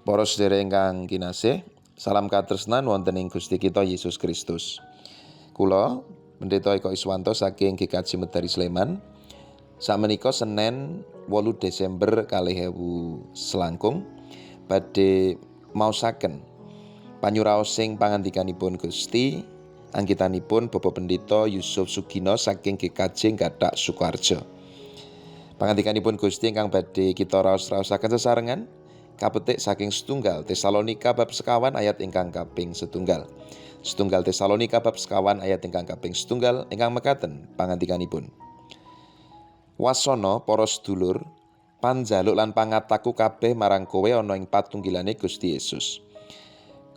Para sedherek ingkang kinasih, salam katresnan wonten ing Gusti kita Yesus Kristus. Kula Pendeta Eko Iswanto saking GKJ Medari Sleman. Sakmenika Senin 8 Desember 2000 selangkung badhe maosaken panyuraosing pangandikanipun Gusti anggitanipun Bapak Pendeta Yusuf Sugino saking GKJ Gathak Sukoharjo. Pangandikanipun Gusti ingkang badhe kita raos-raosaken sesarengan kapetik saking setunggal Tesalonika bab sekawan ayat ingkang kaping setunggal. Setunggal Tesalonika bab sekawan ayat ingkang kaping setunggal ingkang mekaten pangandikanipun. Wasana para sedulur, panjaluk lan pangataku kabeh marang kowe ana ing patunggilane Gusti Yesus.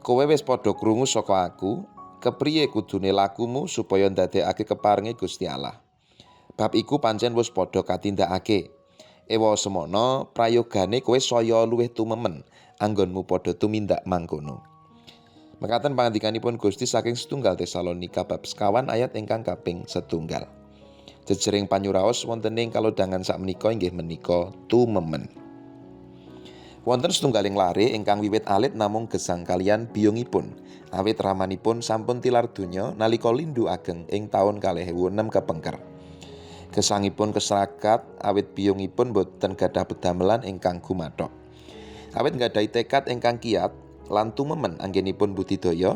Kowe wis padha krungu saka aku, kepriye kudune lakumu supaya ndadekake keparenge Gusti Allah. Bab iku pancen wis padha katindakake. Ewa semono prayogane kowe saya luwih tumemen anggonmu padha tumindak mangkono. Mekaten pangandikanipun Gusti saking setunggal Tesalonika bab sekawan ayat ingkang kaping setunggal. Jejering panyuraos wonten ing kalodhangan sakmenika inggih menika tumemen. Wonten setunggaling lare ingkang wiwit alit namung gesang kalian biyungipun. Awit ramanipun sampun tilar donya nalika lindu ageng ing taun 2006 kepengker. Gesangipun keserakat awit biyungipun boten gadah pedamelan ingkang gumathok. Awit nggadahi tekad ingkang kiat lan tumemen anggenipun budidaya,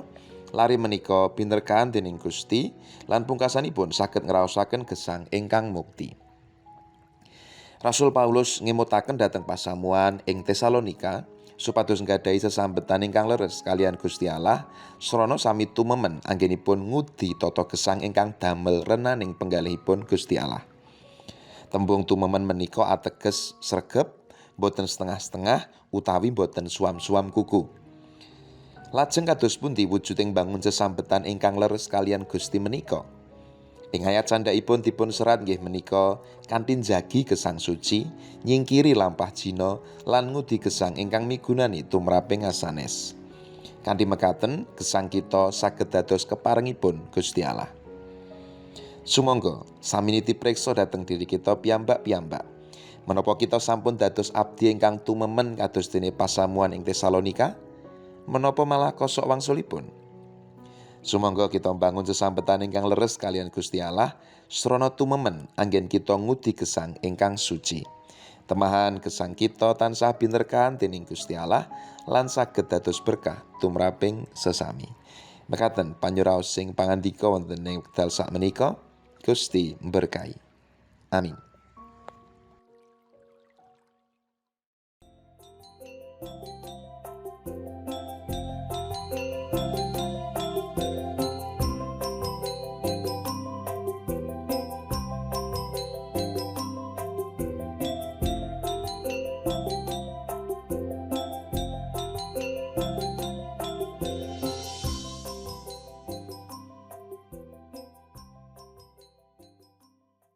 lare menika binerkahan dening Gusti lan pungkasanipun saged ngraosaken gesang ingkang mukti. Rasul Paulus ngemutaken dhateng pasamuan ing Tesalonika supados nggadahi sesambetan ingkang leres kalian Gusti Allah srana sami tumemen anggenipun ngudi tata gesang ingkang damel renaning penggalihipun Gusti Allah. Tembung tumemen menika ateges sregep, boten setengah-setengah utawi boten suam-suam kuku. Lajeng kados pundi wujuding bangun sesambetan ingkang leres kalian Gusti menika? Ing ayat candhaipun dipun serat nggih menika kanthi njagi gesang suci, nyingkiri lampah jina lan ngudi gesang ingkang migunani tumraping asanes. Kanthi mekaten gesang kita saged dados keparengipun Gusti Allah. Sumangga sami niti preksa dhateng diri kita piyambak-piyambak. Menapa kita sampun dados abdi ingkang tumemen kados dene pasamuan ing Tesalonika? Menapa malah kosok wangsulipun? Sumangga kita mbangun sesambetan ingkang leres kalian Gusti Allah srana tumemen anggen kita ngudi gesang ingkang suci. Temahan gesang kita tansah binerkahan dening Gusti Allah lan saged dados berkah tumraping sesami. Mekaten panyuraos sing pangandika wonten ing wekdal sakmenika. Gusti mberkahi. Amin.